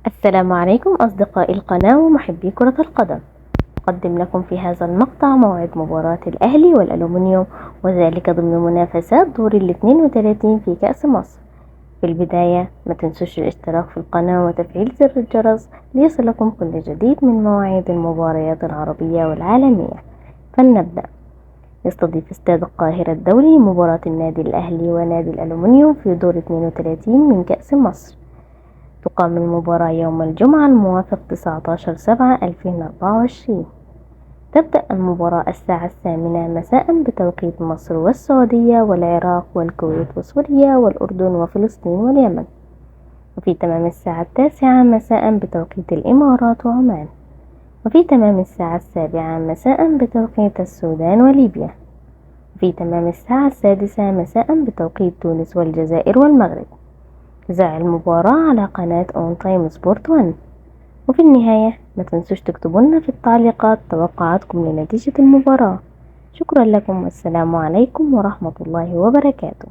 السلام عليكم أصدقائي القناة ومحبي كرة القدم. أقدم لكم في هذا المقطع موعد مباراة الأهلي والألومنيوم، وذلك ضمن منافسات دور 32 في كأس مصر. في البداية ما تنسوش الاشتراك في القناة وتفعيل زر الجرس ليصلكم كل جديد من مواعيد المباريات العربية والعالمية. فلنبدأ. يستضيف استاد القاهرة الدولي مباراة النادي الأهلي ونادي الألومنيوم في دور 32 من كأس مصر. تقام المباراة يوم الجمعة الموافق 19/7/2024. تبدأ المباراة الساعة 8 مساء بتوقيت مصر والسعودية والعراق والكويت وسوريا والأردن وفلسطين واليمن، وفي تمام الساعة 9 مساء بتوقيت الإمارات وعمان، وفي تمام الساعة 7 مساء بتوقيت السودان وليبيا، وفي تمام الساعة 6 مساء بتوقيت تونس والجزائر والمغرب. تذاع المباراة على قناة اون تايم سبورت 1. وفي النهاية ما تنسوش تكتبوا لنا في التعليقات توقعاتكم لنتيجة المباراة. شكرا لكم والسلام عليكم ورحمة الله وبركاته.